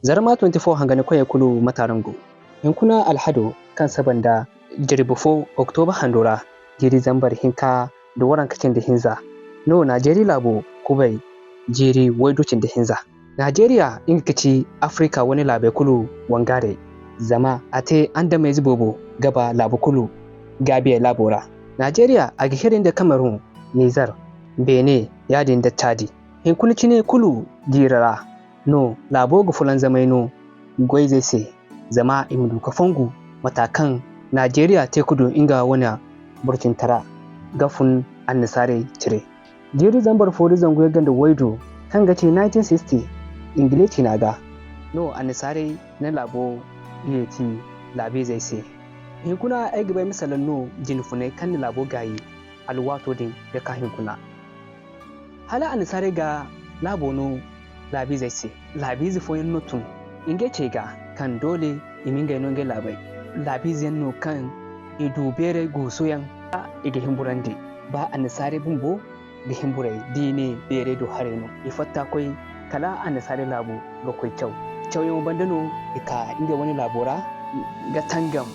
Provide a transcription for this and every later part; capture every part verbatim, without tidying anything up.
Zarma twenty-four hangani koyey kulu ma tarangu. Hinkuna alhado kaŋ saba nda jirbi fo Oktoba hando ra, jiiri zambar hinka nda waranka cindi hinza no Najeriya laabo kubay jiiri waydu cindi hinza. Najeriya, nga ga ti Afrika wane laabey kulu wangaarey, zama a te andameyze boobo ga ba laabu kulu gaabiyey laabo ra. Najeriya, a ga hiri nda Kamerun, Nizer, Benin, yaadin nda Caadi. Hinkuna cine kulu jiiri ra no laabo ga fulanzamay no goyzey se, zama i ma du ka fongu mata kaŋ Najeriya te ka du nga wane burcintara ga fun annasaarey cire. Jiiri zambar fo da zangu yagga nda waydu, kaŋ ga ti nineteen sixty, Ingilici na ga no annasaarey na laabo yeeti laabiizey se. Hinkuna ay ga bay ma salaŋ no jine funay kaŋ na laabo gaayi alwaato din ga ka hinkuna. Hala annasaarey ga laabo no laabiizey se. Laabiize fooyaŋ no tun ngey cey ga, kaŋ doole i ma ngey no ngey laabey. Laabiize yaŋ no kaŋ i du beeray guusuyaŋ, i ga himburandi. Ba annasaarey bumbo ga himburay da i ne beeray do haray no. I fatta koy kala annasaarey laabo ga koy caw. Cawyaŋo banda no i ka ngey wane laabo ra ga tangam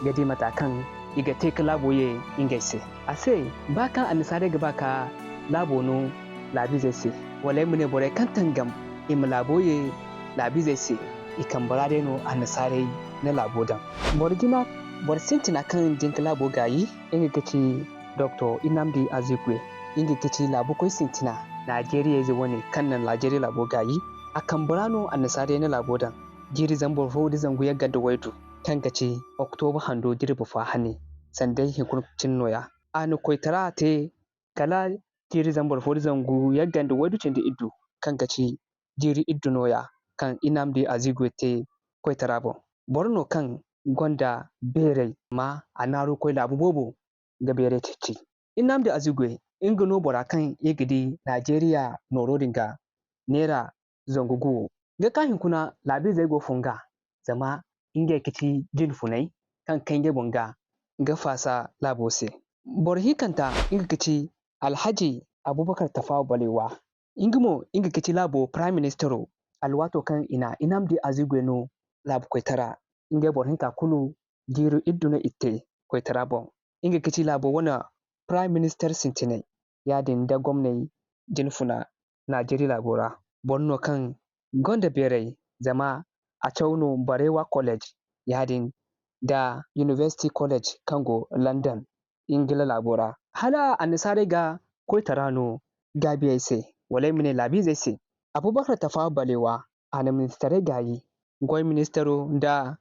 ga di mata kaŋ i ga te ka laabo ye ngey se. A se, ba kaŋ annasaarey ga ba ka laabo no laabiizey se, wala ay ma ne borey kaŋ tangam i ma laabo ye laabiizey se, i kambe ra day no annasaarey na laabo daŋ. Boro jina, boro sintina kaŋ jin ka laabo gaayi, nga ga ti Doktor Nnamdi Azikiwe. Nga ga ti laabukoy sintina Naajeriyayze wane kaŋ na Naajeeriya laabo gaayi. A kambe ra no annasaarey na laabo daŋ jiiri zambar fo da zangu yagga nda waydu, kaŋ ga ti Oktoba hando jirbi fa hane, sanda hinkuna cine nooya. A na koytara te kala jiiri zambar fo da zangu yagga nda waydu cindi iddu, kaŋ ga ti jiiri iddu nooya, kaŋ Nnamdi Azikiwe te koytara boŋ. Boro no kaŋ gonda beeray, amma a naaru koy laabu boobo ga beeray ceeci. Nnamdi Azikiwe, nga no bora kaŋ iri ga di Naajeeriya nooro din ga neera zangu guwo. Nga ka hinkuna laabiizey go fun ga, zama ngey ga ti jine funay kaŋ kay ngey boŋ ga, ga faasa laabo se. Boro hinkanta, nga ga ti Alhaji Abubakar Tafawa Balewa. Nga mo, nga ga ti laabo Prime Ministero, alwaato kaŋ i na Nnamdi Azikiwe no laabu koytara. Ngey boro hinka kulu jiiri iddu no i te koytara boŋ. Nga ga ti laabo wane Prime Minister sintinay, yaadin nda gomney jine funa Naajeeriya laabo ra. Boro no kaŋ gonda beeray, zama a caw no Barewa College, yaadin nda University College kaŋ go London, Ingila laabo ra. Hala annasaarey ga koytara no gaabiyey se, wala ay ma ne laabiizey se. Abubakar Tafawa Balewa, a na ministarey gaayi, goy ministaro nda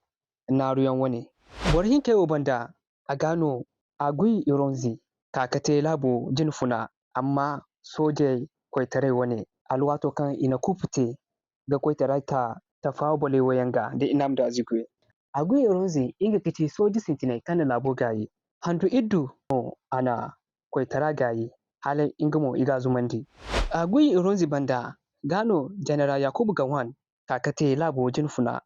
naaruyaŋ wane. Boro hinkey wo banda, a ga no Aguiyi Ironsi ka, ka te laabo jine funa, amma soojey koytaray wane, alwaato kaŋ i na kuupu te ga koytaray ta Tafawa Balewa yaŋ ga nda Nnamdi Azikiwe. Aguiyi Ironsi, nga ga ti sooje sintinay kaŋ na laabo gaayi. Handu iddu no a na koytara gaayi, hala nga mo i ga a zumandi. Aguiyi Ironsi banda ga no General Yakubu Gowon ka, ka te laabo jine funa.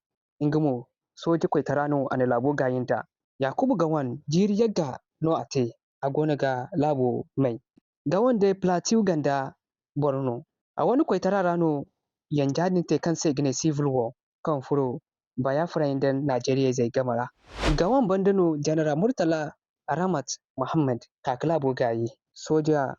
Nga mo, sooje koytara no a na laabo gaayi nd'a. Yakubu Gowon, jiiri yagga no a te, a goono ga laabo may. Gowon day Plateau ganda boro no. A wane koytara ra no yanja din te kaŋ se i ga ne Civil War, kaŋ furo Biafra nda Naajeeriya izey game ra. Gowon banda no General Murtala Ramat Muhammad ka, ka laabo gaayi, sooja,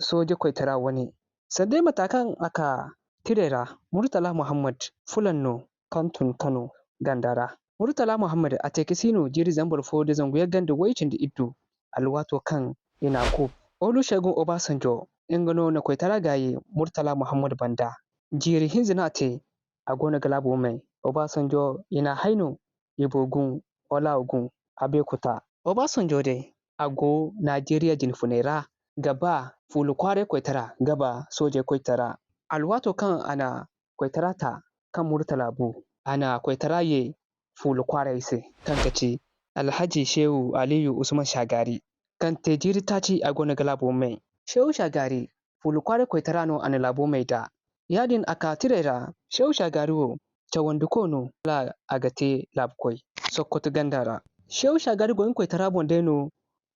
sooje koytara wane. Sanda mata kaŋ a ka tirey ra, Murtala Muhammad fulaŋ no kaŋ tun Kano ganda ra. Murtala Muhammad, a te ka si no jiiri zambar fo da zangu yagga nda way cindi iddu, alwaato kaŋ i na a kuubu. Olusegun Obasanjo, nga no na koytara gaayi Murtala Muhammad banda. Jiiri hinza no a te, a goono ga laabo may. Obasanjo, i na a hay no, Ibogun Olaogun Abeokuta. Obasanjo day, a go Naajeeriya jine funay ra ga ba fuula kwaaray koytara, ga ba soojey koytara. Alwaato kaŋ a na koytara ta kaŋ Murtala bu, a na koytara ye fuula kwaaray se, kaŋ ga ti Alhaji Shehu Aliyu Usman Shagari, kaŋ te jiiri taaci a goono ga laabo may. Shehu Shagari, fuula kwaaray koytara no a na laabo may nd'a. Yaadin a ka tirey ra, Shehu Shagari wo cawandiko no, hala a ga te laabukoy Sokoto ganda ra. Shehu Shagari goy nga koytara boŋ day no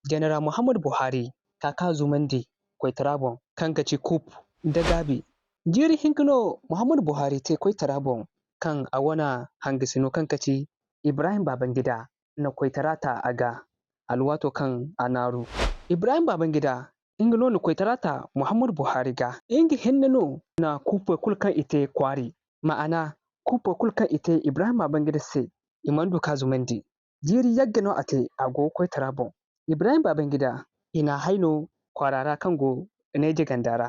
General Muhammadu Buhari ka, ka zumandi koytara boŋ, kaŋ ga ci coup nda gaabi. Jiiri hinka no Muhammadu Buhari te koytara boŋ, kaŋ a wane hangasino kaŋ ka ci Ibrahim Babangida na koytara ta a ga, alwaato kaŋ a naaru. Ibrahim Babangida, nga no na koytara ta Muhammadu Buhari ga. Nga hinne no na kuupoy kulu kaŋ i te kwaari. Maana, kuupoy kulu kaŋ i te Ibrahim Babangida se, i mana du ka zumandi. Jiiri yagga no a te, a go koytara boŋ. Ibrahim Babangida, i n'a hay no kwaara ra kaŋ go Neeje ganda ra.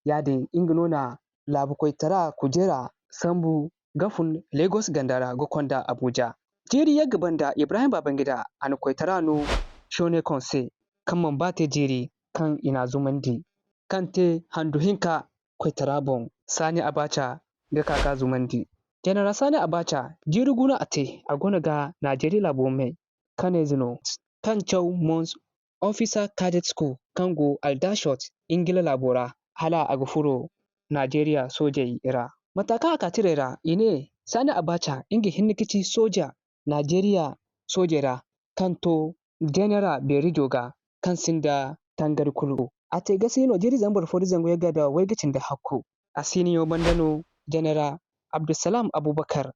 Yaadin, nga no na laabu koytara kujeera sambu ga fun Lagos ganda ra ga konda Abuja. Jiiri yagga banda, Ibrahim Babangida, a na koytara no Shonekan se, kaŋ mana ba te jiiri kaŋ i n'a zumandi, kaŋ te handu hinka koytara boŋ, Sani Abacha ga ka ga zumandi. General Sani Abacha, jiiri gu no a te, a goono ga Najeriya laabo may, kanayze no, kaŋ caw Mons Officer Cadet School, kaŋ go Aldershot, Ingila laabo ra, hala a ga furo Najeriya soojey ra. Mata kaŋ a ka tirey ra, i ne, Sani Abacha, nga hinne ka ci sooja Najeriya soojey ra, kaŋ to Jenera Beerijo ga, kaŋ sinda tangari kulu. A te gasi no jiiri zambar fo da zangu yagga da wayga cindi hakku. A siiniyaŋo banda no Jenera Abdulsalam Abubakar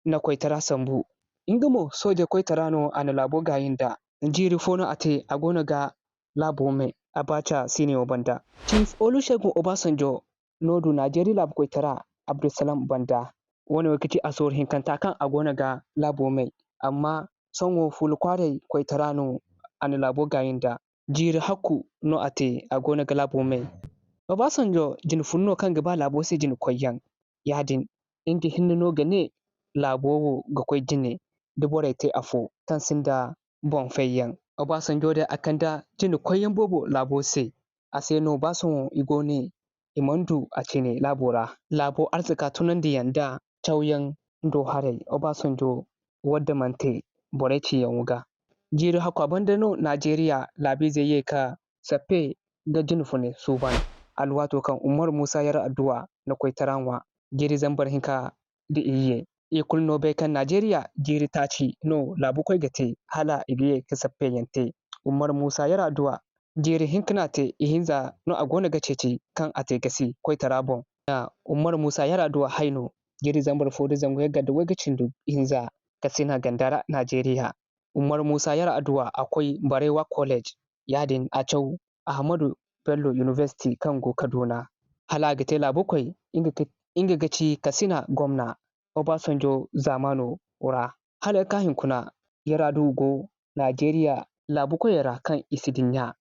na koytara sambu. Nga mo, sooje koytara no a na laabo gaayi nd'a. Jiiri fo no a te, a goono ga laabo may, Abacha siiniyaŋo banda. Chief Olusegun Obasanjo no du Najeriya laabu koytara Abdulsalam banda. Wane wo ga ci asooru hinkanta kaŋ a goono ga laabo may. Amma sohõ fuula kwaaray koytara no a na laabo gaayi nd'a. Jiiri hakku no a te, a goono ga laabo may. Obasanjo jine fun no kaŋ ga ba laabo se jine koyyaŋ. Yaadin, nga hinne no ga ne laabo wo ga koy jine da borey te afo kaŋ sinda boŋ fayyaŋ. Obasanjo day a kande jine koyyaŋ boobo laabo se. A se no ba sohõ i go ne i mana du a cine laabo ra. Laabo arzaka tunandiyaŋ nda cawyaŋ do haray, Obasanjo wadde mana te borey ciyaŋo ga. Jiiri hakku a banda no Najeriya laabiizey ye ka sappe ga jine fune suuban, alwaato kaŋ Umaru Musa Yar'Adua na koytara ŋwa jiiri zambar hinka da iyye. I kulu no bay kaŋ Najeriya jiiri taaci no laabukoy ga te hala i ga ye ka sappeyaŋ te. Umaru Musa Yar'Adua jiiri hinka no a te, ihinza no a goono ga ceeci kaŋ a te gasi koytara boŋ. Umaru Musa Yar'Adua hay no jiiri zambar fo da zangu yagga da wayga cindi hinza Katsina ganda ra Najeriya. Umaru Musa Yar'Adua a koy Barewa College, yaadin a caw Ahmadu Bello University kaŋ go Kaduna. Hala a ga te laabukoy, nga ga ci Katsina gomna Obasanjo zaamaano ra. Hala ga ka hunkuna, Yar'Adua go Najeriya laabukoyey ra kaŋ i si dinya,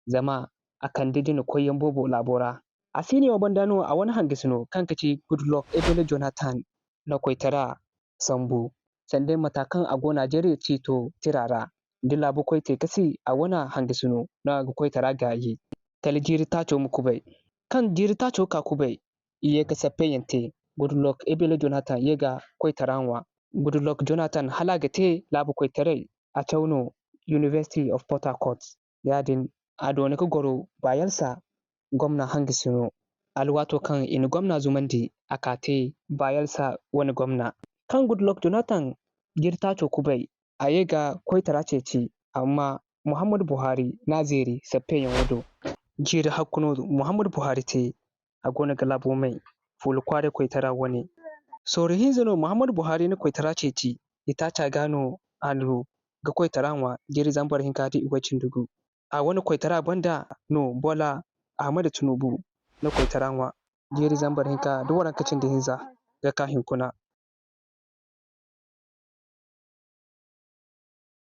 zama a kande jine koyyaŋ boobo laabo ra. A siiniyaŋo banda no a wane hangasino kaŋ ga ci Goodluck Ebele Jonathan na koytara sambu, sanda mata kaŋ a go Najeriya ciito tira ra. Da laabukoy te kasi a wane hangasino no a ga koytara gaayi. Kala jiiri taaco ma kubay. Kaŋ jiiri taaco ka kubay, i ye ka sappeyaŋ te. Goodluck Ebele Jonathan ye ga koytara ŋwa. Goodluck Jonathan hala a ga te laabu koytaray, a caw no University of Port Harcourt. Yaadin a doona ka goro Bayelsa gomna hangasino. Alwaato kaŋ i na gomna zumandi, a ka te Bayelsa wane gomna. Kaŋ Goodluck Jonathan jiiri taaco kubay, a ye ga koytara ceeci, amma Muhammadu Buhari n'a zeeri sappeyaŋo do. Jiiri hakku no Muhammadu Buhari te, a goono ga laabo may, fuula kwaaray koytara wane. Sorro hinza no Muhammadu Buhari na koytara ceeci, itaaca ga no a na du ga koytara ŋwa jiiri zambar hinka da iway cindi gu. A wane koytara banda no Bola Ahmed Tinubu na koytara ŋwa jiiri zambar hinka da waranka cindi hinza ga ka hinkuna.